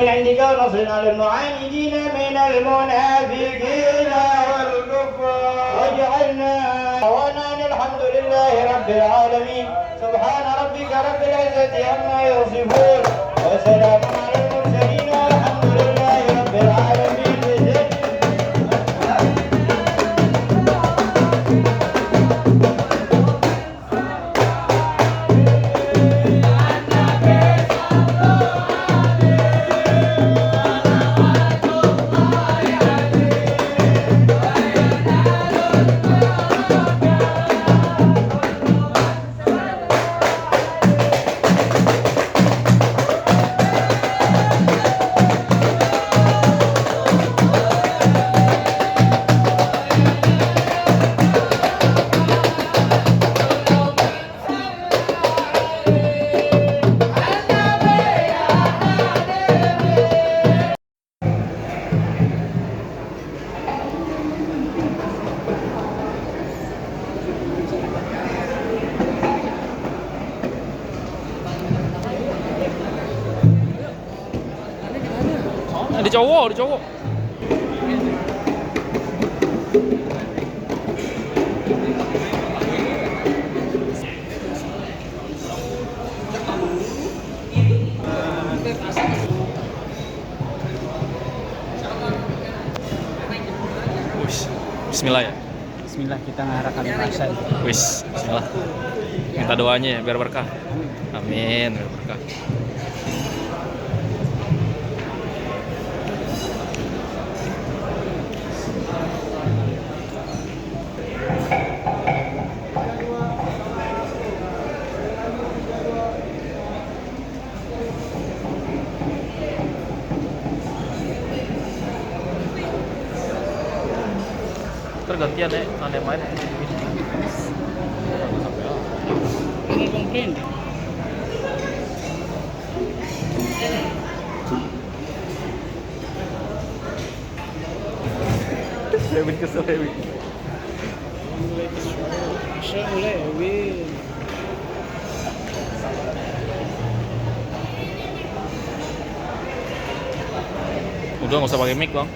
عندك ونصرنا للمعاندين من المنافقين والكفار واجعلنا ونحن الحمد لله رب العالمين سبحان ربك رب العزة عما يصفون وسلام على المرسلين والحمد لله رب العالمين. Ada cowok, ada cowok. Wis, bismillah ya. Bismillah, kita ngarah kali rasa. Wis, bismillah. Minta doanya ya biar berkah. Amin, biar berkah. Tergantian ya, aneh main. Lewin kesel Lewin. Lewin. Udah nggak usah pakai mic bang.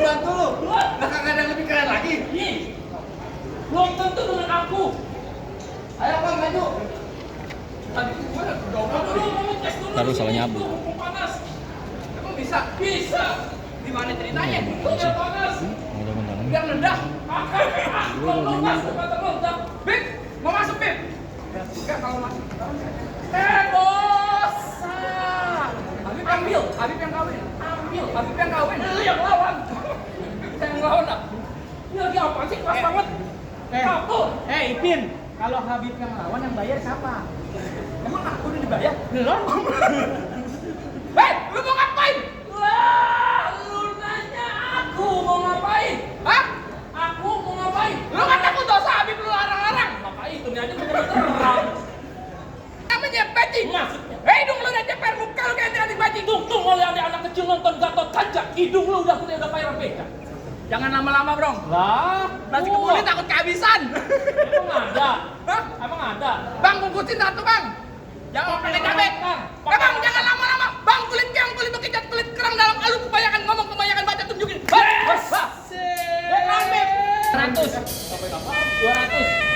bantu lu. Nah kagak ada yang lebih keren lagi. Belum tentu dengan aku. Ayo bang maju. Tadi gimana? Dulu kamu tes dulu. Lalu salah nyabut. Mumpung panas. Emang bisa? Bisa. Gimana ceritanya? Lu biar panas. Biar rendah. Kalau lepas kata meledak. Bib, mau masuk Bib? Enggak kalau masuk. Bos. Habib ambil, Habib yang kawin. Ambil, Habib yang kawin. Lu yang lawan. Saya yang lawan lah. Ini lagi apa sih? Keras banget. Kapul. Ipin, kalau Habib yang lawan yang bayar siapa? Emang aku udah dibayar? Belum. Hei, lu mau ngapain? Wah, lu nanya aku mau ngapain? Hah? Aku mau ngapain? Lu kan takut dosa Habib lu larang-larang. Makanya itu aja udah terang. Namanya bajing. Maksudnya? Hidung lu udah ceper, muka lu kayak anjing bajing. Tung, oleh anak kecil nonton Gatot Kaca. Hidung lu udah kayak beca. Jangan lama-lama, Bro. Lah, Nasi kebuli takut kehabisan. emang ada. Hah? Emang ada. Bang, bungkusin satu, Bang. Jangan pakai cabai. Bang, jangan lama-lama. Bang, kulit keong, kulit bekicat, kulit kerang dalam alu kebanyakan ngomong, kebanyakan baca tunjukin. Bas. 100. 100.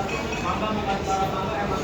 Mangga bukan para mangga emang